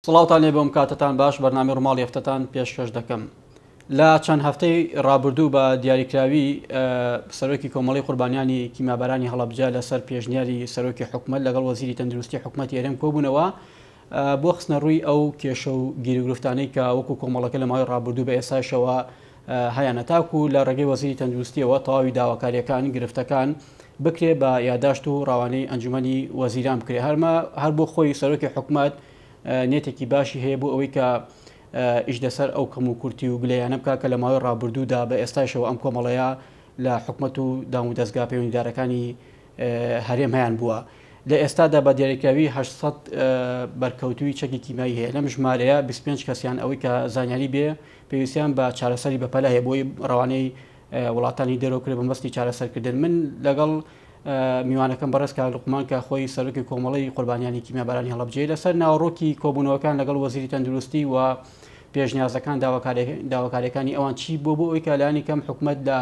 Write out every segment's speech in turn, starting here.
سڵاوتان لێ بۆم کاتتان باش بەرنامەی ڕووماڵی هەفتەتان پێشکەش دەکەم. لە چەند هەفتەی ڕابردوو بە دیاریکراوی سەرۆکی کۆمەڵی قوربانیانی کیمیابارانی هەڵەبجە لەسەر پێشنیاری سەرۆکی حکومەت لەگەڵ وەزیری تەندروستی حکومەتی هەرێم کۆبوونەوە بۆ خستنەڕووی ئەو کێشە و گیروگرفتانەی کە وەکو کۆمەڵەکە لە ماوەی ڕابردوو بە ئێستاشەوە هەیانە تاکو لە ڕێگەی وەزیری تەندروستیەوە تەواوی داواکاریەکان گرفتەکان بکرێ بە یاداشت و ڕەوانەی ئەنجومەنی وەزیران بکرێ هەرمە هەر بۆ خۆی سەرۆکی حکومەت نێتێکی باشی هەیە بۆ ئەوەی کە ئیش لەسەر ئەو کەم و کورتی و گلەیانە بکە کە لە ماوەی ڕابردوودا بە ئێستاشەوە ئەم کۆمەڵەیە لە حکومەت و دام و دەستگا پەیوەندیدارەکانی هەرێم هەیان بووە. لە ئێستادا بە دیاریکراوی 800 بەرکەوتووی چەکی کیمیایی هەیە لەم ژمارەیە 25 کەسیان ئەوەی کە زانیاری بێ پێویستیان بە چارەسەری بەپەلە هەیە بۆی ڕەوانەی وڵاتانی دەرەوە کرێ بەمەبەستی چارەسەرکردن من لەگەڵ میوانەکەم بەڕێز کاک لوقمان کە خۆی سەرۆکی کۆمەڵی قوربانیانی کیمیابارانی هەڵەبجەیە لەسەر ناوەڕۆکی کۆبوونەوەکان لەگەڵ وەزیری تەندروستی و پێشنیازەکان داواکاریەکانی ئەوان چی بۆ بۆ ئەوی کە لانی کەم حکومەت لە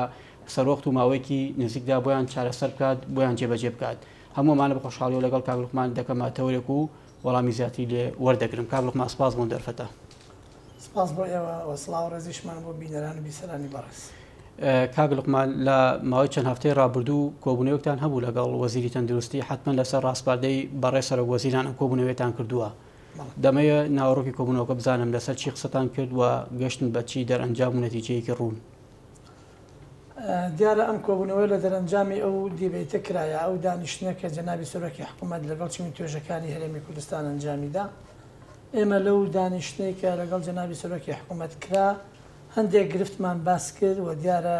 سەروەخت و ماوەیەکی نزیکدا بۆیان چارەسەر بکات بۆیان جێبەجێ بکات هەموو ئەمانە بە خۆشحاڵیەوە لەگەڵ کاک لوقمان دەکەمە تەورێک و وەڵامی زیاتری لێ وەردەگرم کاک لوقمان سپاس بۆ دەرفەتە. سپاس بۆ ئێوە و سڵاو و ڕێزیشمان بۆ بینەران و بیسەرانی بەڕێز. کاک لوقمان لە ماوەی چەند هەفتەی ڕابردوو کۆبوونەوەکتان هەبوو لەگەڵ وەزیری تەندروستی حتمما لەسەر ڕاسپاردەی بەڕێز سەرۆک وەزیران ئەم کۆبوونەوەتان کردووە دەمەوێت ناوەڕۆکی کۆبوونەوەکە بزانم لەسەر چی قسەتان کرد و گەشتن بە چی دەرئەنجام و نەتیجەیەکی ڕوون. دیارە ئەم کۆبوونەوەیە لە دەرەنجامی ئەو دیبەیتە کرا یا ئەو دانیشتنە کە جەنابی سەرۆکی حکوومەت لەگەڵ چین و توێژەکانی هەرێمی کوردستان ئەنجامی دا. ئێمە لەو دانیشتنەی کە لەگەڵ جەنابی سەرۆکی حکوومەت کرا هەندێک گرفتمان باس کرد و دیارە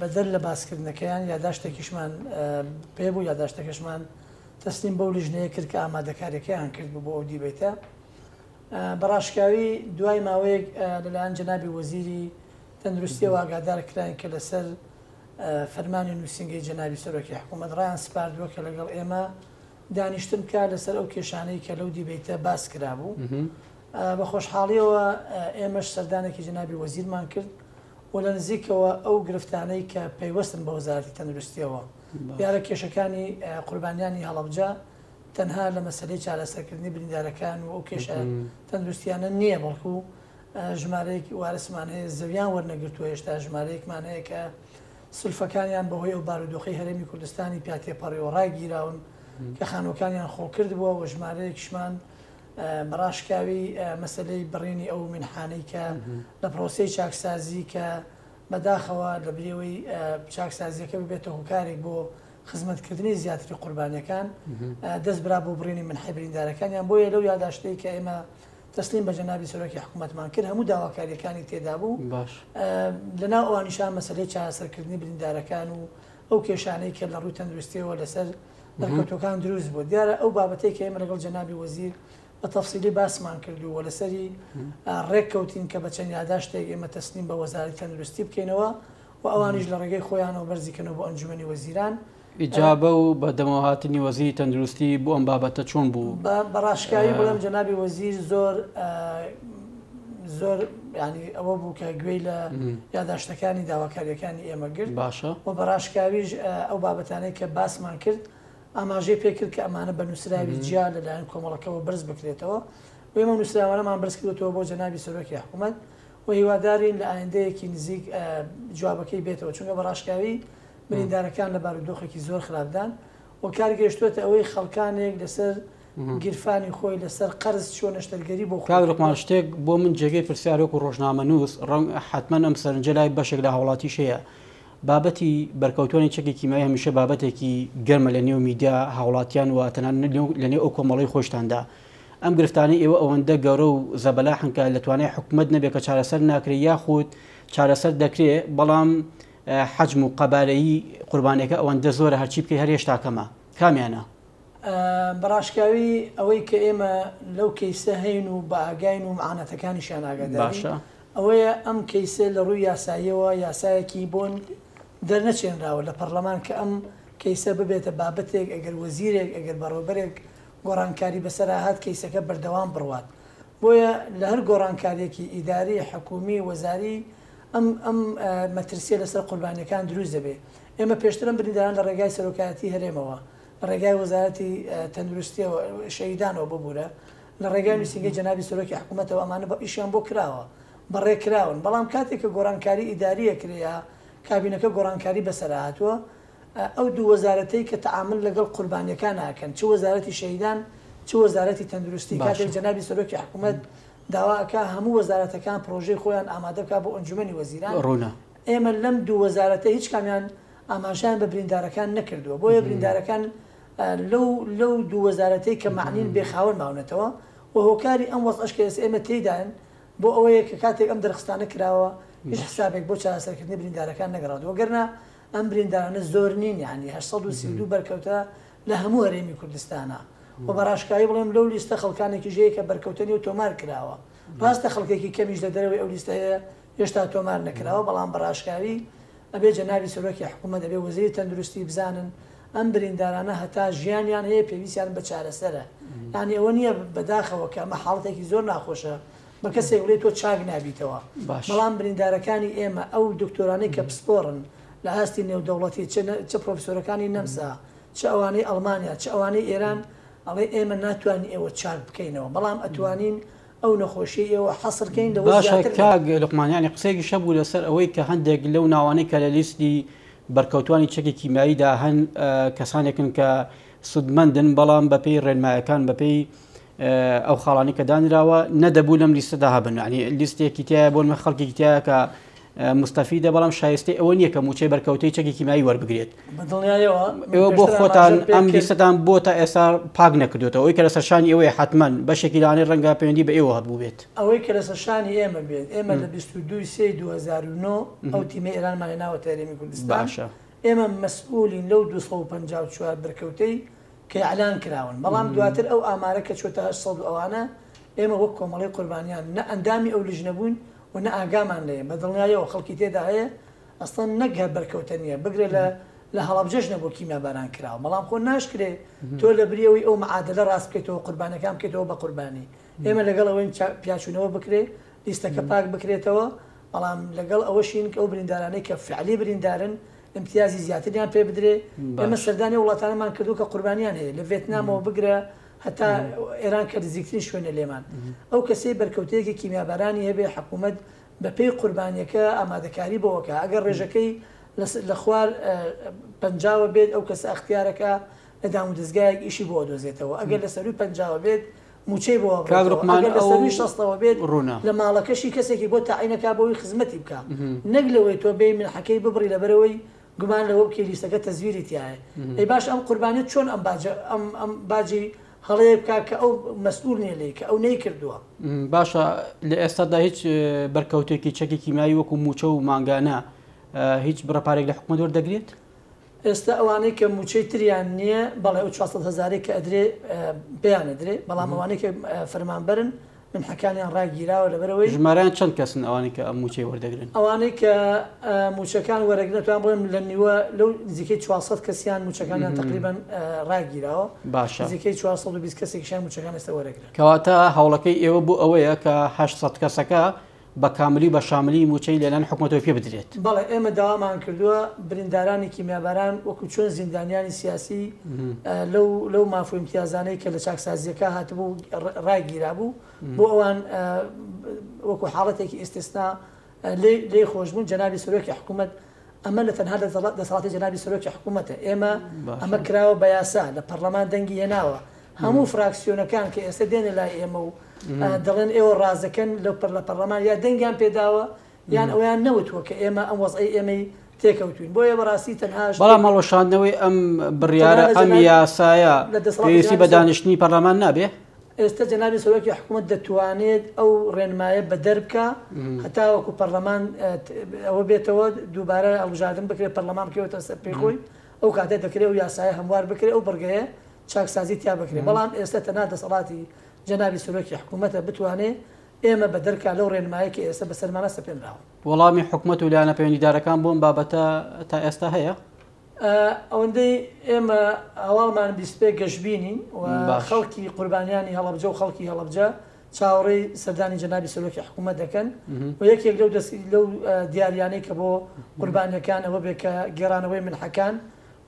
بەدەر لە باسکردنەکەیان یاداشتێکیشمان پێ بوو، یاداشتەکەشمان تەسلیم بەو لیژنەیە کرد کە ئامادەکاریەکەیان کردبوو بۆ ئەو دیبەیتە. بە ڕاشکاوی دوای ماوەیەک لەلایەن جەنابی وەزیری تەندروستیەوە ئاگادار کراین کە لەسەر فەرمانی نووسینگەی جەنابی سەرۆکی حکوومەت ڕایان سپاردووە کە لەگەڵ ئێمە دانیشتن بکات لەسەر ئەو کێشانەی کە لەو دیبەیتە باس کرابوو. بە خۆشحاڵیەوە ئێمەش سەردانێکی جەنابی وەزیرمان کرد و لە نزیکەوە ئەو گرفتانەی کە پەیوەستن بە وەزارەتی تەندروستیەوە، دیارە کێشەکانی قوربانیانی هەڵەبجە تەنها لە مەسەلەی چارەسەرکردنی بریندارەکان و ئەو کێشە تەندروستیانە نییە، بەڵکو ژمارەیەک وارسمان هەیە زەویان وەرنەگرتووە، هێشتا ژمارەیەکمان هەیە کە سولفەکانیان بەهۆی ئەو بارودۆخەی هەرێمی کوردستانی پیا تێپەڕیوە ڕاگیراون کە خانووەکانیان خۆڵکرد بووە و ژمارەیەکیشمان بە ڕاشکاوی مەسەلەی بڕینی ئەو مینحانەی کە لە پرۆسەی چاکسازی کە بەداخەوە لە بریەوەی چاکسازیەکە ببێتە هۆکارێک بۆ خزمەتکردنی زیاتری قوربانیەکان دەست برا بۆ بڕینی منحەی بریندارەکانیان بۆیە لەو یاداشتەی کە ئێمە تەسلیم بە جەنابی سەرۆکی حکوومەتمان کرد هەموو داواکاریەکانی تێدا بوو باش لەناو ئەوانیشا مەسەلەی چارەسەرکردنی بریندارەکان و ئەو کێشانەی کە لە ڕووی تەندروستیەوە لەسەر دەرکەوتوەکان دروست بوو دیارە ئەو بابەتەی کە ئێمە لەگەڵ جەنابی وەزیر بە تەفسیلی باسمان کرد و لەسەری ڕێک کەوتین کە بە چەند یاداشتێک ئێمە تەسلیم بە وەزارەتی تەندروستی بکەینەوە و ئەوانیش لە ڕێگەی خۆیانەوە بەرزی کەنەوە بۆ ئەنجومەنی وەزیران. ئیجابە و بە دەمەوەهاتنی وەزیری تەندروستی بۆ ئەم بابەتە چۆن بوو؟ بە ڕاشکاوی بڵێم جەنابی وەزیر زۆر زۆر یانی ئەوە بوو کە گوێی لە یاداشتەکانی داواکاریەکانی ئێمە گرت باشە و بە ڕاشکاویش ئەو بابەتانەی کە باسمان کرد ئاماژەی پێکرد کە ئەمانە بە نووسراوی جیا لەلایەن کۆمەڵەکەوە بەرز بکرێتەوە و ئێمە نووسراوانەمان بەرز کردوەوە بۆ جەنابی سەرۆکی حکوومەت و هیوادارین لە ئایندەیەکی نزیک جوابەکەی بێتەوە چونکە بە ڕاشکاوی بریندارەکان لە بارودۆخێکی زۆر خراپدان و کار گەیشتووەتە ئەوەی خەڵکانێک لەسەر گیرفانی خۆی لەسەر قەرز چووە نەشتەرگەری بۆ خۆی کاک لوقمان شتێک بۆ من جێگەی پرسیار وەکو ڕۆژنامەنووس ڕەنگ حەتمەن ئەم سەرنجە لای بەشێک لە هاوڵاتیش هەیە بابەتی بەرکەوتوانی چەکی کیمیایی هەمیشە بابەتێکی گەرمە لە نێو میدیا هاوڵاتیان و تەنانەت لە نێو ئەو کۆمەڵەی خۆشتاندا ئەم گرفتانەی ئێوە ئەوەندە گەورە و زەبەلاحن کە لە توانای حکومەت نەبێت کە چارەسەر ناکرێ یاخود چارەسەر دەکرێ بەڵام حەجم و قەبارەیی قوربانیەکە ئەوەندە زۆرە هەرچی بکەی هەر هێشتا کەمە کامیانە؟ بە ڕاشکاوی ئەوەی کە ئێمە لەو کەیسە هەین و بە ئاگاین و معاناتەکانیشیان ئاگادارین باشە. ئەوەیە ئەم کەیسە لە ڕووی یاساییەوە یاسایەکی بۆن دەرنەچێنراوە لە پەڕلەمان کە ئەم کەیسە ببێتە بابەتێک ئەگەر وەزیرێک ئەگەر بەڕێوبەرێک گۆڕانکاری بەسەرا هات کەیسەکە بەردەوام بڕوات بۆیە لە هەر گۆڕانکاریەکی ئیداری حکومی وەزاری ئەم ئەم مەترسیە لەسەر قوربانیەکان دروست دەبێت ئێمە پێشتر ئەم برینداران لە ڕێگای سەرۆکایەتی هەرێمەوە لە ڕێگای وەزارەتی تەندروستیەوە شەهیدانەوە ببورە. لە ڕێگای نووسینگەی جەنابی سەرۆکی حکوومەتەوە ئەمانە بە ئیشیان بۆ کراوە، بەڕێ کراون، بەڵام کاتێک کە گۆڕانکاری ئیداری ئەکرێ یا کابینەکە گۆڕانکاری بەسەرا هاتووە، ئەو دوو وەزارەتەی کە تەعامول لەگەڵ قوربانیەکان ئەکەن چ وەزارەتی شەهیدان چ وەزارەتی تەندروستی، کاتێک باشە. جەنابی سەرۆکی حکوومەت داوا ئەکا هەموو وەزارەتەکان پڕۆژەی خۆیان ئامادە بکا بۆ ئەنجومەنی وەزیران، ڕوونە. ئێمە لەم دوو وەزارەتە هیچ کامیان ئاماژەیان بە بریندارەکان نەکردووە، بۆیە بریندارەکان لەو لەو دوو وەزارەتەی کە مەعنین بێ خاوەن ماونەتەوە و هۆکاری ئەم وەزعەش کە ئێستا ئێمە تێیداین بۆ ئەوەیە کە کاتێک ئەم دەرخستانە کراوە هیچ حسابێک بۆ چارەسەرکردنی بریندارەکان نەگەڕاوەتەوە وەگەرنا ئەم بریندارانە زۆر نین یانی 832 بەرکەوتە لە هەموو هەرێمی کوردستانە و بە ڕاشکاوی بڵێم لەو لیستە خەڵکانێکیش هەیە کە بەرکەوتە نیە و تۆمار کراوە ڕاستە خەڵکێکی کەمیش لە دەرەوەی ئەو لیستە هەیە هێشتا تۆمار نەکراوە، بەڵام بە ڕاشکاوی ئەبێ جەنابی سەرۆکی حکوومەت، ئەبێ وەزیری تەندروستی بزانن ئەم بریندارانە هەتا ژیانیان هەیە پێویستیان بە چارەسەرە. یانی ئەوە نییە بەداخەوە کە ئەمە حاڵەتێکی زۆر ناخۆشە بە کەسێک بڵێی تۆ چاک نابیتەوە، بەڵام بریندارەکانی ئێمە ئەو دکتۆرانەی کە پسپۆڕن لە ئاستی نێودەوڵەتی چ چ پرۆفیسۆرەکانی نەمسا، چ ئەوانەی ئەڵمانیا، چ ئەوانەی ئێران ئەڵێ ئێمە ناتوانین ئێوە چاک بکەینەوە، بەڵام ئەتوانین ئەو نەخۆشیەی ئێوە حەسر کەین لەوە باشە زیاتر نا. کاک لوقمان یانی قسەیەکیش هەبوو لەسەر ئەوەی کە هەندێک لەو ناوانەی کە لە لیستی بەرکەوتوانی چەکی کیمیاییدا هەن کەسانێکن کە سوودمەندن بەڵام بەپێی ڕێنمایەکان بەپێی ئەو خاڵانی کە دانراوە نەدەبوو لەم لیستەدا هەبن ینی لیستێکی تایە بۆ نمە خەڵکێکی تایە کە مستەفیدە بەڵام شایستەی ئەوە نییە کە مووچەی بەرکەوتەی چەکی کیمیایی وەربگرێت. بە دڵنیایەوە من ئێوە بۆ پێشتر خۆتان ئاماژەم پێ ئەم کرد. لیستەتان بۆ تا ئێستا پاک نەکردوێتەوە ئەوەی کە لەسەر شانی ئێوەیە حەتمەن بەشێکی لەوانەیە ڕەنگە پەیوەندی بە ئێوە هەبووبێت. ئەوەی کە لەسەر شانی ئێمە بێت، ئێمە لە 22 ی سێی 2009 ئەو تیمەی ئێرانمان هێناوەتە هەرێمی کوردستان، باشە. ئێمە مەسئولین لەو 254 بەرکەوتەی کە ئیعلان کراون، بەڵام دواتر ئەو ئامارە کە چۆتە 800 و ئەوانە، ئێمە وەک کۆمەڵەی قوربانیان نە ئەندامی ئەو لیژنە بووین و نە ئاگامان لێیە، بە دڵنیایەوە خەڵکی تێدا هەیە ئەسڵەن نەک هەر بەرکەوتە نییە، بگرە لە لە هەڵەبجەش نەبوو کیمیاباران کراوە، بەڵام خۆ ناشکرێ تۆ لە بری ئەوەی ئەو معادلە ڕاست بکەیتەوە قوربانیەکان بکەیتەوە بە قوربانی. ئێمە لەگەڵ ئەوەین پیاچوونەوە بکرێ، لیستەکە پاک بکرێتەوە، بەڵام لەگەڵ ئەوەشین کە ئەو بریندارانەی کە فعلی بریندارن ئیمتیازی زیاتریان پێ بدرێ. ئێمە سەردانی ئەو وڵاتانەمان کردووە کە قوربانیان هەیە، لە ڤێتنامەوە بگرە هەتا ئێران کە نزیکترین شوێنە لێمان. ئەو کەسەی بەرکەوتەیەکی کیمیابارانی هەبێ حکوومەت بە پێی قوربانیەکە ئامادەکاری بۆ ئەکا، ئەگەر ڕێژەکەی لە خوار پەنجاوە بێت ئەو کەسە ئەختیارەکە لە دامودەزگایەک ئیشی بۆ ئەدۆزێتەوە، ئەگەر لە سەرووی پەنجاوە بێت مووچەی بۆ کاک ئەبڕێتەوە، لوقمان ئەگەر لە ئەو سەرووی شەستەوە بێت ڕوونە. لە ماڵەکەشی کەسێکی بۆ تەعین ئەکا بۆ ئەوەی خزمەتی بکا، نەک لەوەی تۆ بێی منحەکەی ببڕی لەبەرئەوەی گومان لەوە بکەی لیستەکە تەزویری تیایە. ئەی باش ئەم قوربانیە چۆن ئەم باجە ئەم ئەم باجی هەڵەیە بکا کە ئەو مەسئول نیە لێی کە ئەو نەیکردووە. باشە لە ئێستادا هیچ بەرکەوتێکی چەکی کیمیایی وەکو مووچە و مانگانە هیچ بڕە پارێک لە حکومەت وەردەگرێت؟ ئێستا ئەوانەی کە مووچەی تریان نییە بەڵێ ئەو 400 هەزارەی کە ئەدرێ پێیان ئەدرێ، بەڵام ئەوانەی کە فەرمانبەرن منحەکانیان ڕاگیراوە لەبەرئەوەی. ژمارەیان چەند کەسن ئەوانەی کە ئەم مووچەی وەردەگرن؟ ئەوانەی کە مووچەکان وەرەگرن ئەتوانم بڵێم لە نیوە لەو نزیکەی 400 کەسیان مووچەکانیان تەقریبەن ڕاگیراوە، باشە. نزیکەی 420 کەسێکیشیان مووچەکان ئێستا وەرەگرن. کەواتە هەوڵەکەی ئێوە بۆ ئەوەیە کە 800 کەسەکە بە کاملی و بە شاملی مووچەی لەلایەن حکومەتەوە پێ بدرێت. بەڵێ ئێمە داوامان کردووە بریندارانی کیمیاباران وەکو چۆن زیندانیانی سیاسی لەو لەو ماف و ئیمتیازانەی کە لە چاکسازییەکە هاتبوو ڕاگیرابوو بۆ ئەوان وەکو حاڵەتێکی ئیستیسنا لێی خۆش بوون جەنابی سەرۆکی حکوومەت ئەمە لە تەنها دەسەڵاتی جەنابی سەرۆکی حکوومەتە ئێمە ئەمە کراوە بە یاسا لە پەرلەمان دەنگی هێناوە هەموو فراکسیۆنەکان کە ئێستا دێنە لای ئێمە و دەڵێن ئێوە ڕازەکەن لەو پەر لە پەرلەمان یا دەنگیان پێداوە یان ئەویان نەوتووە کە ئێمە ئەم وەزعەی ئێمەی تێکەوتوین بۆیە بەڕاستی تەنها بەڵام هەڵوەشاندنەوەی ئەم بڕیارە ئەم یاسایە پێویستی بە دانیشتنی پەرلەمان نابێ؟ ئێستا جەنابی سەرۆکی حکوومەت دەتوانێت ئەو ڕێنمایە بەدەر بکا هەتاوەکو پەرلەمان ئەوە بێتەوە دووبارە هەڵبژاردن بکرێت پەرلەمان بکەوێتە سەر پێی خۆی ئەو کاتە دەکرێت ئەو یاسایە هەموار بکرێت ئەو بڕگەیە چاکسازی تیا بکرێت بەڵام ئێستا تەنها دەسەڵاتی جەنابی سەرۆکی حکوومەتە بتوانێ ئێمە بەدەرکا لەو ڕێنمایە کە ئێستا بەسەرمانە سەپێنراوە. وەڵامی حکومەت و لایەنە پەیوەندیدارەکان بۆ ئەم بابەتە تا ئێستا هەیە؟ ئەوەندەی ئێمە هەواڵمان بیستبێ گەشبینین و خەڵکی قوربانیانی هەڵەبجە و خەڵکی هەڵەبجە چاوەڕێی سەردانی جەنابی سەرۆکی حکوومەت دەکەن و یەکێک لەو دەست لەو دیاریانەی کە بۆ قوربانیەکان ئەوە بێ کە گێڕانەوەی منحەکان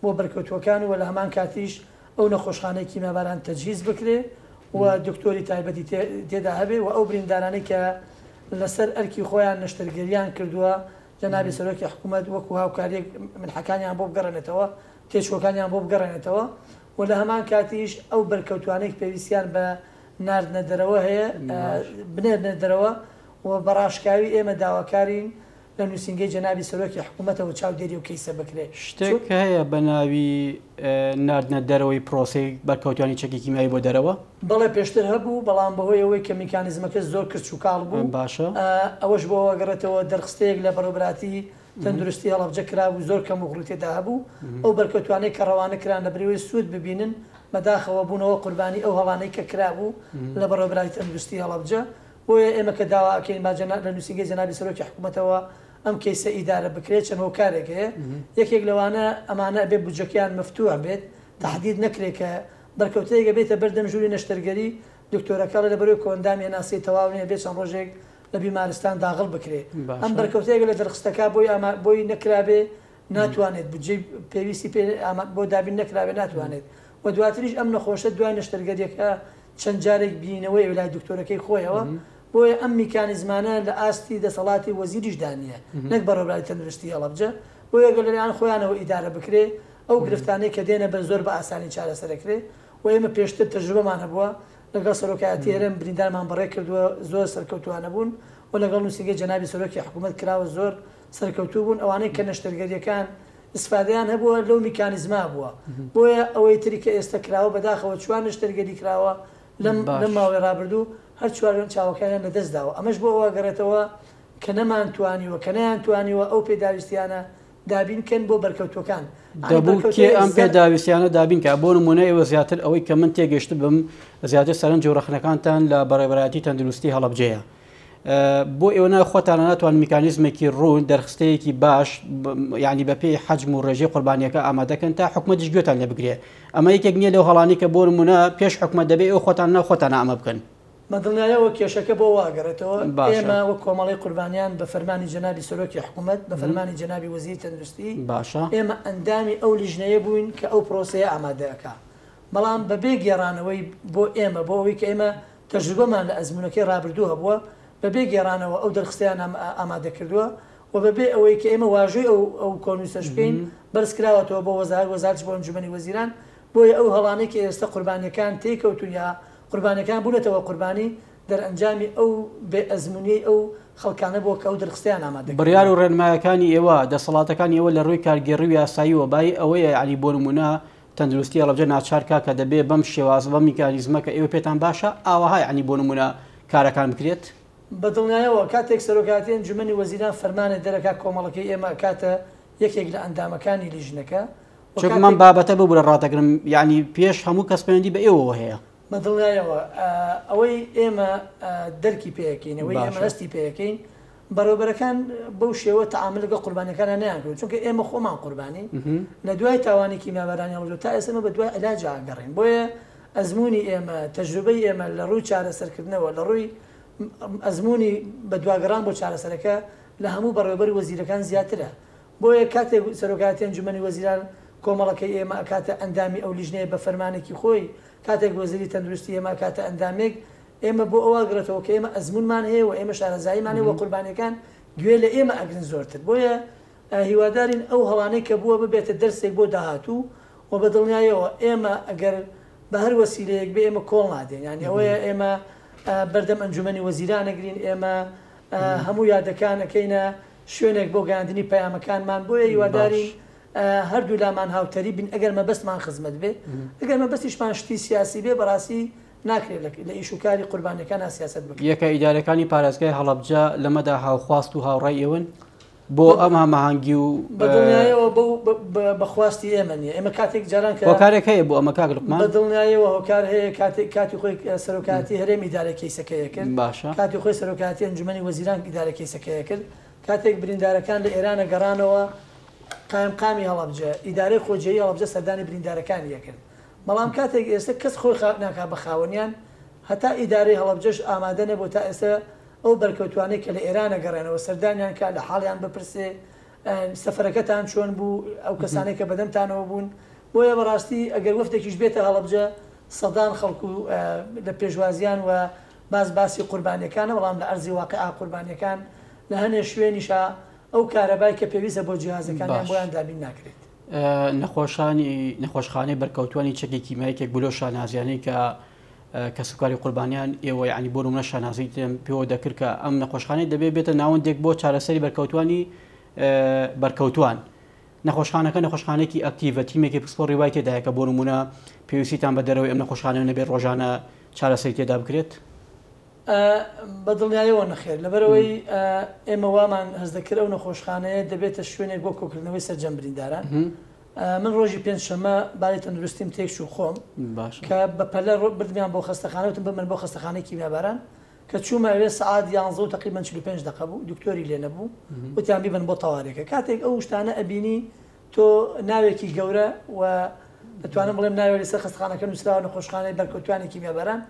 بۆ بەرکەوتووەکان و لە هەمان کاتیش ئەو نەخۆشخانەی کیمیاباران تەجهیز بکرێ و دکتۆری تایبەتی تێدا هەبێ و ئەو بریندارانەی کە لەسەر ئەرکی خۆیان نەشتەرگەریان کردووە جەنابی سەرۆکی حکوومەت وەکو هاوکاریەک منحەکانیان بۆ بگەڕێنێتەوە، تێچووەکانیان بۆ بگەڕێنێتەوە و لە هەمان کاتیش ئەو بەرکەوتوانەی پێویستیان بە ناردنە دەرەوە هەیە بنێرنە دەرەوە و بە ڕاشکاوی ئێمە داواکارین لە نووسینگەی جەنابی سەرۆکی حکوومەتەوە چاودێری ئەو کەیسە بکرێ. شتێک هەیە بە ناوی ناردنە دەرەوەی پرۆسەی بەرکەوتوانی چەکی کیمیایی بۆ دەرەوە؟ بەڵێ پێشتر هەبوو، بەڵام بەهۆی ئەوەی کە میکانیزمەکە زۆر کرچ و کاڵ بوو، باشە. ئەوەش بۆ ئەوە گەڕێتەوە دەرخستەیەک لە بەڕێوەبەرایەتی تەندروستی هەڵەبجە کرابوو زۆر کەموکوڕی تێدا هەبوو، ئەو بەرکەوتوانەی کە ڕەوانە کران لە بری ئەوەی سوود ببینن بەداخەوە بوونەوە قوربانی ئەو هەڵانەی کە کرابوو لە بەڕێوەبەرایەتی تەندروستی هەڵەبجە. بۆیە ئێمە کە داوا ئەکەین با لە نووسینگەی جەنابی سەرۆکی حکوومەتەوە ئەم کەیسە ئیدارە بکرێت چەند هۆکارێک هەیە یەکێک لەوانە ئەمانە ئەبێ بودجەکەیان مەفتوح بێت تەحدید نەکرێت کە بەرکەوتەیەک ئەبێتە بەردەم ژووری نەشتەرگەری دکتۆرەکە ئەڵێ لەبەرەوەی کۆئەندامی هەناسەی تەواو نیە ئەبێ چەند ڕۆژێک لە بیمارستان داغڵ بکرێ ئەم بەرکەوتەیەک لە دەرخستەکە بۆی ئاما بۆی نەکرابێ ناتوانێت بودجەی پێویستی پێ بۆ دابین نەکرابێ ناتوانێت و دواتریش ئەم نەخۆشە دوای نەشتەرگەریەکە چەند جارێک بینینەوەی لای دکتۆرەکەی خۆیەوە، بۆیە ئەم میکانیزمانە لە ئاستی دەسەڵاتی وەزیریشدا نییە نەک بەڕێوەبەرانی تەندروستی هەڵەبجە، بۆیە گەر لەلایەن خۆیانەوە ئیدارە بکرێ ئەو گرفتانەی کە دێنە بەر زۆر بە ئاسانی چارەسەرەکرێ و ئێمە پێشتر تەجروبەمان هەبووە لەگەڵ سەرۆکایەتی هەرێم بریندارمان بەڕێ کردووە زۆر سەرکەوتووانە بوون و لەگەڵ نووسینگەی جەنابی سەرۆکی حکوومەت کراوە زۆر سەرکەوتوو بوون ئەوانەی کە نەشتەرگەرییەکان ئیسفادەیان هەبووە لەو میکانیزمە بووە بۆیە ئەوەی تری کە ئێستە کراوە بەداخەوە چوار نەشتەرگەری کراوە لەم لەم ماوەی ڕابردوو هەر چواریان چاوەکانیان لە دەست داوە ئەمەش بۆ ئەوە گەڕێتەوە کە نەمانتوانیوە کە نەیانتوانیوە ئەو پێداویستیانە دابین کەن بۆ بەرکەوتوەکان. دەبوو کێ ئەم پێداویستیانە دابین کا؟ بۆ نموونە ئێوە زیاتر ئەوەی کە من تێگەشتبم زیاتر سەرنج و ڕەخنەکانتان لە بەڕێوەبەرایەتی تەندروستی هەڵەبجەیە. بۆ ئێوە ناو خۆتانە ناتوان میکانیزمێکی ڕوون دەرخستەیەکی باش یعنی بەپێی حەجم و ڕێژەی قوربانیەکە ئامادەکەن تا حکومەتیش گوێتان لێ بگرێ ئەمە یەکێک نییە لەو هەڵانی کە بۆ نمونە پێش حکومەت دەبێ ئێوە خۆتان ناو خۆتانە ئەمە بکەن. بە دڵنیایەوە کێشەکە بۆ وا ئەگەڕێتەوە ئێمە وەک کۆمەڵەی قوربانیان بە فەرمانی جەنابی سەرۆکی حکومەت بە فەرمانی جەنابی وەزیری تەندروستی باشە. ئێمە ئەندامی ئەو لیژنەیە بووین کە ئەو پرۆسەیە ئامادە ئەکا بەڵام بەبێ گێڕانەوەی بۆ ئێمە بۆ ئەوەی کە ئێمە تەجروبەمان لە ئەزموونەکەی ڕابردوو هەبووە، بەبێ گێڕانەوە ئەو دەرخستەیان ئامادە کردووە و بەبێ ئەوەی کە ئێمە واژۆی ئەو ئەو کۆنووسەش بکەین، بەرز کراوەتەوە بۆ وەزارەت، وەزارەتیش بۆ ئەنجوومەنی وەزیران. بۆیە ئەو هەڵانەی کە ئێستە قوربانییەکان تێی کەوتوون یا قوربانییەکان بوونەتەوە قوربانی، دەرئەنجامی ئەو بێ ئەزموونییەی ئەو خەڵکانە بووە کە ئەو دەرخستەیان ئامادە کردووە. بڕیار و ڕێنمایەکانی ئێوە، دەسەڵاتەکانی ئێوە لە ڕووی کارگێڕی و یاساییەوە بایی ئەوەیە یانی بۆ نموونە تەندروستی هەڵەبجە ناچار کا کە دەبێ بەم شێوازە بەم میکانیزمە کە ئێوە پێتان باشە ئاوەها یانی بۆ نموونە کارەکان بکرێت؟ بە دڵنیایەوە کاتێک سەرۆکایەتی ئەنجومەنی وەزیران فەرمانێ دەرەکا کۆمەڵەکەی ئێمە ئەکاتە یەکێک لە ئەندامەکانی لیژنەکە و چونکە مام کاتێک. بابەتە ببورە ڕاتەگرم یانی پێش هەموو کەس پەیوەندی بە ئێوەوە هەیە. بە دڵنیایەوە ئەوەی ئێمە دەرکی پێ ئەکەین ئەوەی ئێمە باشە. هەستی پێ ئەکەین بەڕێوەبەرەکان بەو شێوە تەعامول لەگەڵ قوربانیەکانا نەیانکردوە چونکە ئێمە خۆمان قوربانین لە دوای تاوانی کیمیابارانی هەڵەبجە تا ئێستا ئێمە بە دوای عیلاجا ئەگەڕێین بۆیە ئەزموونی ئێمە تەجروبەی ئێمە لە ڕووی چارەسەرکردنەوە لە ڕووی ئەزموونی بەدواگەڕان بۆ چارەسەرەکە لە هەموو بەڕێوەبەری وەزیرەکان زیاترە بۆیە کاتێک سەرۆکایەتی ئەنجومەنی وەزیران کۆمەڵەکەی ئێمە ئەکاتە ئەندامی ئەو لیژنەیە بە فەرمانێکی خۆی کاتێک وەزیری تەندروستی ئێمە ئەکاتە ئەندامێک ئێمە بۆ ئەوە ئەگڕێتەوە کە ئێمە ئەزموونمان هەیە و ئێمە شارەزاییمان هەیە و قوربانییەکان گوێ لە ئێمە ئەگرن زۆرتر. بۆیە هیوادارین ئەو هەڵانەی کە بووە ببێتە دەرسێک بۆ داهاتوو و بە دڵنیاییەوە ئێمە ئەگەر بە هەر وەسیلەیەک بێ ئێمە کۆڵ نادەین. یانی ئەوەیە ئێمە بەردەم ئەنجومەنی وەزیران ئەگرین، ئێمە هەموو یادەکان ئەکەینە شوێنێک بۆ گەیاندنی پەیامەکانمان. بۆیە هیوادارین هەردوو لامان هاوتەریب بین ئەگەر مەبەستمان خزمەت بێ، ئەگەر مەبەستیشمان شتی سیاسی بێ بەڕاستی ناکرێت لە ئیش و کاری قوربانیەکانا سیاسەت بکرێت. یەکە ئیدارەکانی پارێزگای هەڵەبجە لەمەدا هاوخواست و هاوڕای ئێوەن بۆ ئەم هەماهەنگی و. بە دڵنیایەوە بەو بە خواستی ئێمە نییە، ئێمە کاتێک جاران کە. هۆکارێک هەیە بۆ ئەمە کاک لوقمان؟ بە دڵنیایەوە هۆکار هەیە، کاتێک کاتی خۆی سەرۆکایەتی هەرێم ئیدارەی کەیسەکەی ئەکرد، باشە. کاتی خۆی سەرۆکایەتی ئەنجومەنی وەزیران ئیدارەی کەیسەکەی ئەکرد، کاتێک بریندارەکان لە ئێرانە گەڕانەوە قایمقامی هەڵەبجە، ئیدارەی خۆجێیی هەڵەبجە سەردانی بریندارەکانی ئەکرد. بەڵام کاتێک ئێستە کەس خۆی ناکا بە خاوەنیان، هەتا ئیدارەی هەڵەبجەش ئامادە نەبوو تا ئێستە ئەو بەرکەوتوانەی کە لە ئێران ئەگەڕێنەوە سەردانیان کا، لە حاڵیان بپرسێ، سەفەرەکەتان چۆن بوو، ئەو کەسانەی کە بەدەمتانەوە بوون. بۆیە بەڕاستی ئەگەر وەفدێکیش بێتە هەڵەبجە سەدان خەڵک و لە پێشوازیان و باس باسی قوربانیەکانە بەڵام لە ئەرزی واقیعا قوربانیەکان لە هەنێ شوێنیشا ئەو کارەبای کە پێویستە بۆ جیهازەکانیان باش. بۆیان دابین ناکرێت. نەخۆشانی نەخۆشخانەی بەرکەوتوانی چەکی کیمیایی یەکێک بوو لەو شانازیانەی کە کەسوکاری قوربانیان ئێوە یعنی بۆ نمونە شانازیتان پێوە دەکرد کە ئەم نەخۆشخانەی دەبێ بێتە ناوەندێک بۆ چارەسەری بەرکەوتوانی بەرکەوتوان. نەخۆشخانەکە نەخۆشخانەیەکی ئەکتیڤە، تیمێکی پسپۆڕی وای تێدایە کە بۆ نموونە پێویستیتان بە دەرەوەی ئەم نەخۆشخانەیە نەبێت ڕۆژانە چارەسەری تێدا بکرێت؟ بە دڵنیایەوە نەخێر، لەبەرئەوەی ئێمە وامان هەست دەکرد ئەو نەخۆشخانەیە دەبێتە شوێنێک بۆ کۆکردنەوەی سەرجەم برینداران. من ڕۆژی پێنجشەممە باری تەندروستیم تێکچوو خۆم کە بە پەلە بردمیان بۆ خەستەخانە وتم بمبەن بۆ خەستەخانەی کیمیاباران کە چوومە ئەوێ سەعات یانزە و تەقریبەن 45 دەقە بوو، دکتۆری لێ نەبوو، وتیان بیبەن بۆ تەوارێکە. کاتێک ئەو شتانە ئەبینی تۆ ناوێکی گەورە و دەتوانم بڵێم ناوێک لەسەر خەستەخانەکە نووسراوە نەخۆشخانەی بەرکەوتوانی کیمیاباران،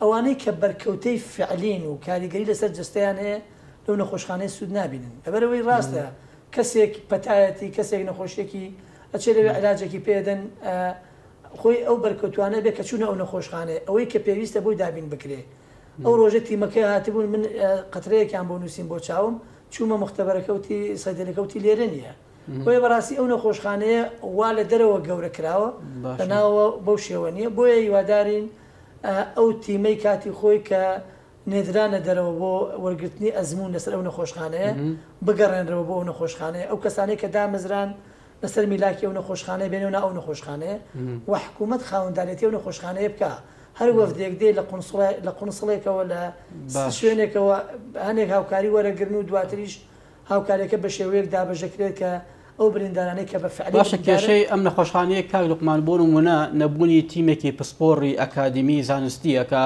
ئەوانەی کە بەرکەوتەی فعلین و کاریگەری لەسەر جەستەیان هەیە لەو نەخۆشخانەیە سوود نابینن. لەبەرئەوەی ڕاستە کەسێک پەتایەتی، کەسێک نەخۆشیەکی ئەچێ لەوێ عیلاجێکی پێ ئەدەن، خۆی ئەو بەرکەوتوانە بێ کە چوونە ئەو نەخۆشخانەیە ئەوەی کە پێویستە بۆی دابین بکرێ. ئەو ڕۆژە تیمەکە هاتبوون من قەترەیەکیان بۆ نووسیم بۆ چاوم، چوومە موختەبەرەکە وتی سەیدەلەکە وتی لێرە نییە. بۆیە بەڕاستی ئەو نەخۆشخانەیە وا لە دەرەوە گەورە کراوە لە ناوەوە بەو شێوە نییە. بۆیە هیوادارین ئەو تیمەی کاتی خۆی کە نێردرانە دەرەوە بۆ وەرگرتنی ئەزموون لەسەر ئەو نەخۆشخانەیە بگەڕێنرەوە بۆ ئەو نەخۆشخانەیە. ئەو کەسانەی کە دامەزران لەسەر میلاکی ئەو نەخۆشخانەیە بێنەوە ناو ئەو نەخۆشخانەیە و حکوومەت خاوەندارێتی ئەو نەخۆشخانەیە بکا. هەر وەفدێک دێ لە قونسڵە لە قونسڵێکەوە لە شوێنێکەوە هەنێک هاوکاری وەرەگرن و دواتریش هاوکاریەکە بە شێوەیەک دابەش دەکرێت کە ئەو بریندارانەی کە بە فعلی باشە بریندارن. کێشەی ئەم نەخۆشخانەیە کاک لوقمان بۆ نموونە نەبوونی تیمێکی پسپۆڕی ئەکادیمی زانستییە کە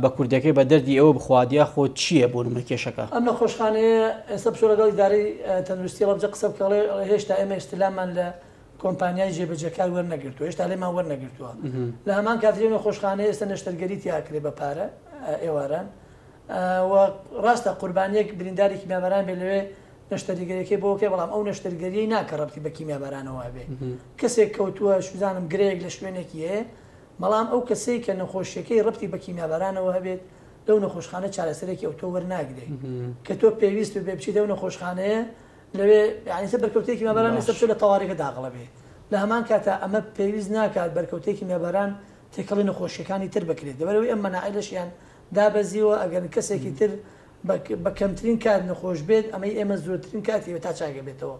بە کوردەکەی بە دەردی ئێوە بخوات یاخۆ چییە بۆ نمونە کێشەکە؟ ئەم نەخۆشخانەیە ئێستا بچۆ لەگەڵ ئیدارەی تەندروستی هەڵەبجە قسە بکە ئەڵێ هێشتا ئێمە ئیستلاممان لە کۆمپانیای جێبەجێکار وەرنەگرتووە هێشتا لێمان وەرنەگرتووە لە هەمان کاتیش ئەو نەخۆشخانەیە ئێستا نەشتەرگەری تیا ئەکرێ بە پارە ئێواران و ڕاستە قوربانیەک برینداری کیمیاباران بێ لەوێ نەشتەرگەریەکەی بۆ بکرێ بەڵام ئەو نەشتەرگەریەی ناکە ڕەبتی بە کیمیابارانەوە هەبێ کەسێک کەوتووە شوزانم گرەیەک لە شوێنێکی هەیە بەڵام ئەو کەسەی کە نەخۆشیەکەی ڕەبتی بە کیمیابارانەوە هەبێت لەو نەخۆشخانە چارەسەرێکی ئەوتۆ وەرناگرێ کە تۆ پێویست بێ بچیت ئەو نەخۆشخانەیە لەوێ یانی سە بەرکەوتەی کیمیاباران ئێستا بچۆ لە تەوارەکە داخڵە بێ لە هەمان کاتا ئەمە پێویست ناکات بەرکەوتەی کیمیاباران تێکەڵی نەخۆشیەکانی تر بکرێت لەبەرئەوەی ئەم مەناعەی لەشیان دابەزیوە ئەگەر کەسێکی تر بە کەمترین کات نەخۆش بێت ئەمەی ئێمە زۆرترین کاتی تا چاکەبێتەوە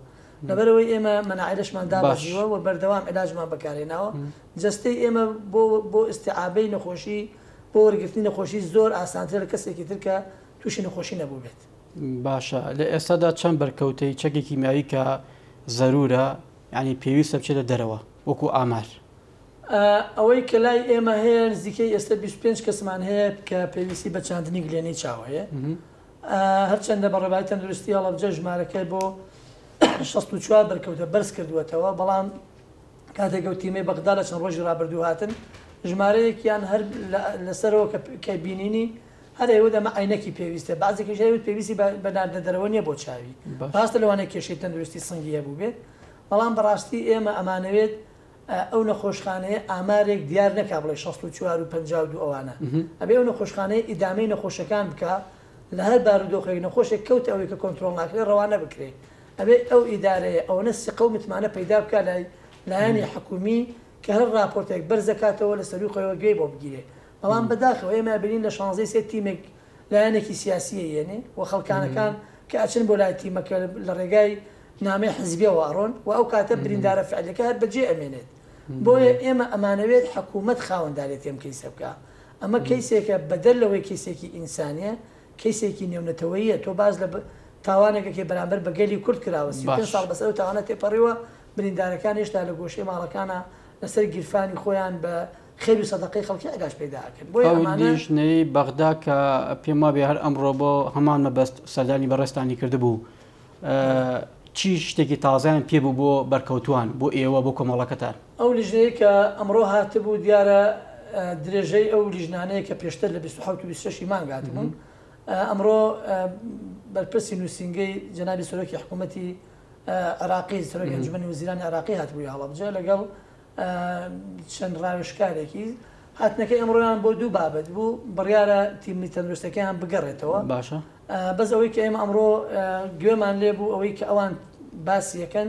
لەبەرئەوەی ئێمە مەناعەی لەشمان دابەزیوە و بەردەوام عیلاجمان بەکارهێناوە جەستەی ئێمە بۆ بۆ ئیستیعابەی نەخۆشی بۆ وەرگرتنی نەخۆشی زۆر ئاسانترە لە کەسێکی تر کە تووشی نەخۆشی نەبووبێت. باشە لە ئێستادا چەند بەرکەوتەی چەکی کیمیاوی کە زەرورە یانی پێویستە بچێتە دەرەوە وەکو ئامار؟ ئەوەی کە لای ئێمە هەیە نزیکەی ئێستا 25 کەسمان هەیە کە پێویستی بە چاندنی گلێنەی چاو هەیە. هەرچەندە بەڕێوەبەرایەتی تەندروستی هەڵەبجە ژمارەکەی بۆ 64 بەرکەوتە بەرز کردووەتەوە، بەڵام کاتێک ئەو تیمەی بەغدا لە چەند ڕۆژی ڕابردوو هاتن ژمارەیەکیان هەر لەسەرەوە کە بینینی هەر ئەیوت ئەمە عەینەکی پێویستە، بەعزێکیش ئەیوت پێویستی بە ناردنە دەرەوە نییە بۆ چاوی، ڕاستە لەوانەیە کێشەی تەندروستی سنگی هەبووبێت، بەڵام بەڕاستی ئێمە ئەمانەوێت ئەو نەخۆشخانەیە ئامارێک دیار نەکا بڵێ 64 و 52 ئەوانە ئەبێ ئەو نەخۆشخانەیە ئیدامەی نەخۆشەکان بکا لە هەر بارودۆخێک نەخۆشێک کەوتە ئەوەی کە کۆنترۆڵ ناکرێ ڕەوانە بکرێ ئەبێ ئەو ئیدارەیە ئەوەنە سیقە و متمانە پەیدا بکا لای لایەنی حکوومی کە هەر ڕاپۆرتێک بەرز دەکاتەوە لە سەرووی خۆیەوە گوێی بۆ بگیرێ بەڵام بەداخەوە ئێمە ئەبینین لە شانزەی سێ تیمێک لایەنێکی سیاسی ئەیەنێ و خەڵکانەکان کە ئەچن بۆ لای تیمەکە لە ڕێگای نامەی حزبیەوە ئەڕۆن و ئەو کاتە بریندارە فعلیەکە هەر بەجێ ئەمێنێت بۆیە ئێمە ئەمانەوێت حکوومەت خاوەندارێتی ئەم کەیسە بکا ئەمە کەیسێکە بەدەر لەوەی کەیسێکی ئینسانیە کەیسێکی نێونەتەوەییە تۆ باس لە تاوانێک ئەکەی بەرامبەر بە گەلی کورد کراوە 35 ساڵ بەسەر ئەو تاوانە تێپەڕیوە بریندارەکان هێشتا لە گۆشەی ماڵەکانا لەسەر گیرفانی خۆیان بە خێر و سەدەقەی خەڵکی عیلاج پەیدا ئەکەن بۆیە ئەو ئەمانە. لیژنەی بەغدا کە پێم وابێ هەر ئەمڕۆ بۆ هەمان مەبەست سەردانی بەڕێزتانی کردبوو چی شتێکی تازەیان پێ بوو بۆ بەرکەوتووان، بۆ ئێوە، بۆ کۆمەڵەکەتان؟ ئەو لیژنەیە کە ئەمڕۆ هاتبوو دیارە درێژەی ئەو لیژنانەیە کە پێشتر لە 27 و 26 ی مانگ هاتبوون. ئەمڕۆ بەرپرسی نووسینگەی جەنابی سەرۆکی حکوومەتی عێراقی، سەرۆکی ئەنجومەنی وەزیرانی عێراقی هاتبووی هەڵەبجە لەگەڵ چەند ڕاوێژکارێکی. هاتنەکەی ئەمڕۆیان بۆ دوو بابەت بوو، بڕیارە تیمی تەندروستەکەیان بگەڕێتەوە. باشە. بەس ئەوەی کە ئێمە ئەمڕۆ گوێمان لێ بوو ئەوەی کە ئەوان باسی ئەکەن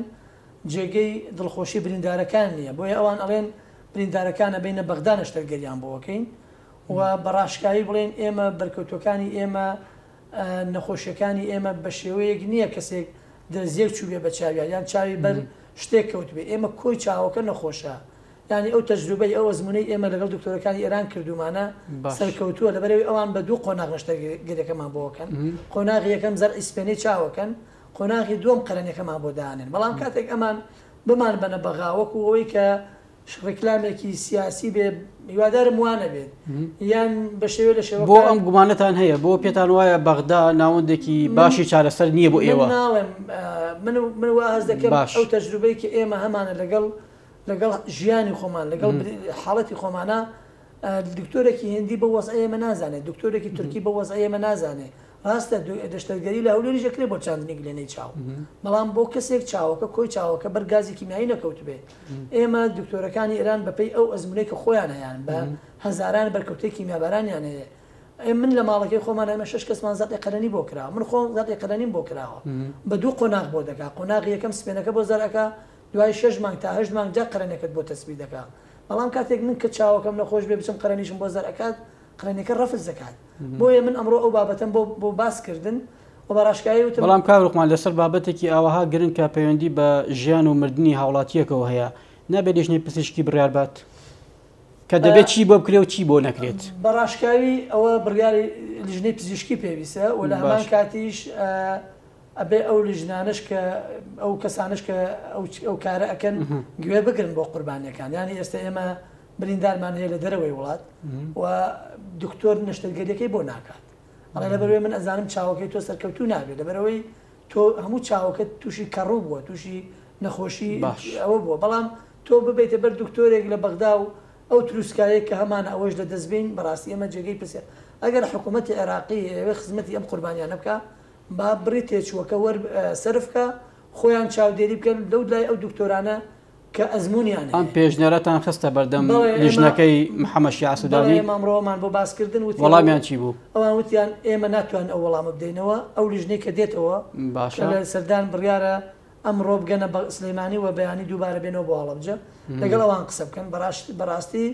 جێگەی دڵخۆشی بریندارەکان نییە، بۆیە ئەوان ئەڵێن بریندارەکان ئەبەینە بەغدا نەشتەرگەریان بۆ ئەکەین و بە ڕاشکاوی بڵێین ئێمە بەرکەوتووەکانی ئێمە نەخۆشیەکانی ئێمە بە شێوەیەک نییە کەسێک دەرزیەک چووبێ بە چاویا یان چاوی بەر شتێک کەوتبێ ئێمە کۆی چاوەکە نەخۆشە یانی ئەو تەجروبەی ئەو ئەزموونەی ئێمە لەگەڵ دکتۆرەکانی ئێران کردوومانە سەرکەوتووە لەبەرئەوەی ئەوان بە دوو قۆناغ نەشتەرگەریەکەمان بۆ ئەکەن قۆناغی یەکەم زەرعی سپێنەی چاوەکەن قۆناغی دووەم قەرەنیەکەمان بۆ دانێن بەڵام کاتێک ئەمان بمان بەنە بەغا وەکو ئەوەی کە ڕیکلامێکی سیاسی بێ هیوادارم وا نەبێت یان بە شێوێ لە شێوە بۆ ئەم گومانەتان هەیە بۆ پێتان وایە بەغدا ناوەندێکی باشی چارەسەر نییە بۆ ئێوە ناڵێم من من وا هەست دەکەم ئەو تەجروبەی کە ئێمە هەمانە لەگەڵ لەگەڵ ژیانی خۆمان لەگەڵ حاڵەتی خۆمانە دکتۆرێکی هندی بە وەزعی ئێمە نازانێت دکتۆرێکی تورکی بە وەزعی ئێمە نازانێت ڕاستە نەشتەرگەری لە هەولێریش ئەکرێ بۆ چاندنی گلێنەی چاو بەڵام بۆ کەسێک چاوەکە کۆی چاوەکە بەر گازی کیمیایی نەکەوتبێ ئێمە دکتۆرەکانی ئێران بەپێی ئەو ئەزمونەی کە خۆیان هەیان بە هەزاران بەرکەوتەی کیمیابارانیان هەیە من لە ماڵەکەی خۆمان ئێمە شش کەسمان زەقی قەرەنی بۆ کراوە من خۆم زەقی قەرەنیم بۆ کراوە بە دوو قۆناغ بۆ دەکا قۆناغی یەکەم سپێنەکە بۆ زەرەکە دوای شش مانگ تا هەشت مانگ جا قەرەنەکەت بۆ تەسبیت دەکا بەڵام کاتێک من کە چاوەکەم نەخۆش بێ بچم قەرەنیشم بۆ زەرەکات قەرەنیەکە ڕەفز دەکات بۆیە من ئەمڕۆ ئەو بابەتەم بۆ بۆ باس کردن و بە ڕاشکاوی وتم. بەڵام کاک لوقمان لەسەر بابەتێکی ئاوەها گرنگ کە پەیوەندی بە ژیان و مردنی هاوڵاتییەکەوە هەیە نابێت لیژنەی پزیشکی بڕیار بات کە دەبێت چی بۆ بکرێ و چی بۆ نەکرێت؟ بە ڕاشکاوی ئەوە بڕیاری لیژنەی پزیشکی پێویستە و لە هەمان کاتیش ئەبێ ئەو لیژنانەش کە ئەو کەسانەش کە ئەو کارە ئەکەن گوێ بگرن بۆ قوربانیەکان یانی ئێستا ئێمە بریندارمان هەیە لە دەرەوەی وڵات و دکتۆر نەشتەرگەریەکەی بۆ ناکات ئەڵێ لەبەرەوەی من ئەزانم چاوەکەی تۆ سەرکەوتوو نابێت لەبەرەوەی تۆ هەموو چاوەکەت تووشی کەڕوو بووە تووشی نەخۆشی ئەوە بووە بەڵام تۆ ببیتە بەر دکتۆرێک لە بەغدا و ئەو تروسکایەک کە هەمانە ئەوەش لە دەست بین بەڕاستی ئێمە جێگەی پرسیار ئەگەر حکوومەتی عێراقی ئەوێ خزمەتی ئەم قوربانیانە بکە با بڕی تێچووەکە وەر سەرف کە خۆیان چاودێری بکەن لەو لای ئەو دکتۆرانە کە ئەزموونیان ئەم هەیە. پێشنیارەتان خستە بەردەم بەڵێ ئێمە لیژنەکەی محەمەد شیاع بەڵێ سودانی؟ ئێمە ئەمڕۆ ئەومان بۆ باس کردن وتیان وەڵامیان چی بوو؟ ئەوان وتیان ئێمە ناتوانین ئەو وەڵامە بدەینەوە، ئەو لیژنەی کە دێتەوە کە باشە. لە سەردان بڕیارە ئەمڕۆ بگەنە بە سلێمانی و بەیانی دووبارە بێنەوە بۆ هەڵەبجە لەگەڵ ئەوان قسە بکەن. بەڕاستی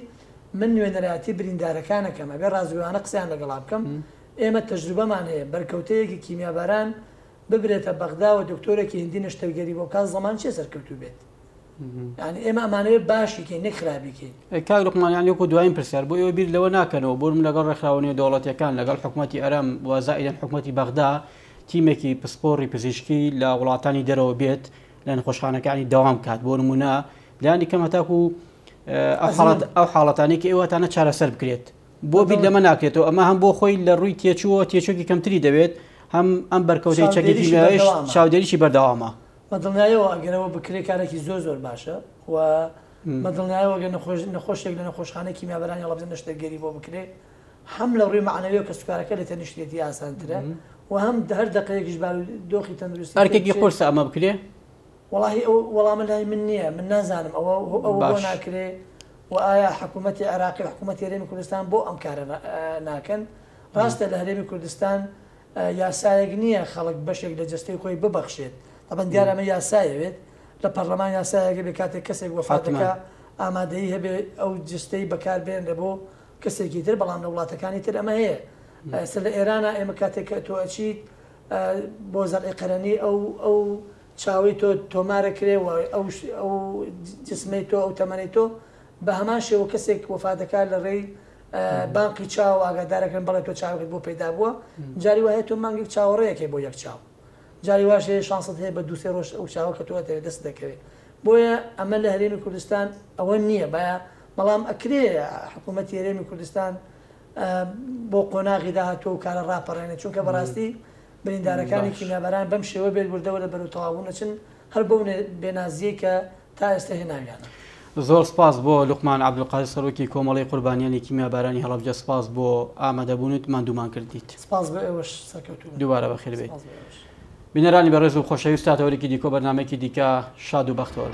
من نوێنەرایەتی بریندارەکان ئەکەم ئەبێ ڕاستگۆیانە قسەیان لەگەڵا بکەم. ئێمە تەجروبەمان هەیە بەرکەوتەیەکی کیمیاباران ببرێتە بەغدا و دکتۆرێکی هندی نەشتەرگەری بۆ بکات زەمان چیە سەرکەوتوو بێت یانی ئێمە ئەمانەوێت باشی کەین نەک خراپی کەین. کاک لوقمان یانی وەکو دوایین پرسیار بۆ ئێوە بیر لەوە ناکەنەوە بۆ من لەگەڵ ڕێکخراوە نێودەوڵەتیەکان لەگەڵ حکومەتی ئەرام و زائیدەن حکومەتی بەغدا تیمێکی پسپۆڕی پزیشکی لە وڵاتانی دەرەوە بێت لە نەخۆشخانەکانی دەوام کات بۆ نمونە لانی کەم هەتاکو ئەو حاڵەتانەی کە ئێوەتانە چارەسەر بکرێت بۆ بیر لەمە ناکرێتەوە ئەمە هەم بۆ خۆی لە ڕووی تێچووەوە تێچووکی کەمتری دەوێت هەم ئەم بەرکەوتەی چەکی کیمیاویش چاودێریی بەردەوامە. بە دڵنیایەوە ئەگەر ئەوە بکرێت کارێکی زۆر زۆر باشە و بە دڵنیایەوە گەر نەخۆشێک لە نەخۆشخانەی کیمیابارانی هەڵەبجە نەشتەرگەری بۆ بکرێت هەم لە ڕووی مەعنەویەوە کەسوکارەکە لە تەنیشتێتی ئاسانترە و هەم هەر دەقەیەکیش بارودۆخی تەندروستی ئەرکێکی قورسە ئەمە بکرێ؟ وەڵاهی ئەو وەڵامە لای من نییە من نازانم ئەوە ئەوە بۆ باش. ناکرێ و ئایا حکوومەتی عێراقی و حکوومەتی هەرێمی کوردستان بۆ ئەم کارە ناکەن ڕاستە لە هەرێمی کوردستان یاسایەک نییە خەڵک بەشێک لە جەستەی خۆی ببەخشێت تەبەن دیارە ئەمە یاسایەوێت لە پەرلەمان یاسایەکە بێ کاتێک کەسێک وەفات حتما. دەکا ئامادەیی هەبێ ئەو جستەی بەکاربێنرێ بۆ کەسێکی تر بەڵام لە وڵاتەکانی تر ئەمە هەیە ئێستا لە ئێرانە ئێمە کاتێک کە تۆ ئەچیت بۆ زەرعی قەرەنی ئەو ئەو چاوەی تۆ تۆمارەکرێ و ئەو ئەو جسمەی تۆ ئەو تەمەنەی تۆ بە هەمان شێوە کەسێک وەفات دەکات لە ڕێی بانقی چاو ئاگادارەکەن بەڵێ تۆ چاوێکت بۆ پەیدا بووە جاری وایە تۆ مانگێک چاوەڕێیەکەی بۆ یەک چاو جاری واش هەیە شانست هەیە بە دوو سێ ڕۆژ ئەو چاوە کە تۆ ئەتەوێت دەست دەکەوێت بۆیە ئەمە لە هەرێمی کوردستان ئەوە نییە باە بەڵام ئەکرێ حکوومەتی هەرێمی کوردستان بۆ قۆناغی داهاتوو و کارە ڕاپەڕێنێت چونکە بەڕاستی بریندارەکانی کیمیاباران بەم شێوە بێت وردە وردە بەرەو تەواوبوون ئەچن هەر بەو بێنازییەی کە تا ئێستا هێناویانە. زۆر سپاس بۆ لوقمان عەبدولقادر سەرۆکی کۆمەڵەی قوربانیانی کیمیابارانی هەڵەبجە سپاس بۆ ئامادەبوونت ماندوومان کردیت. سپاس بۆ ئێوەش سەرکەوتوو بن. دووبارە بەخێر بێیت. سپاس بۆ ئێوەش. بینەرانی بەڕێز و خۆشەویست تا تەوەرێکی دیکە و بەرنامەیەکی دیکە شاد و بەختەوەر بن.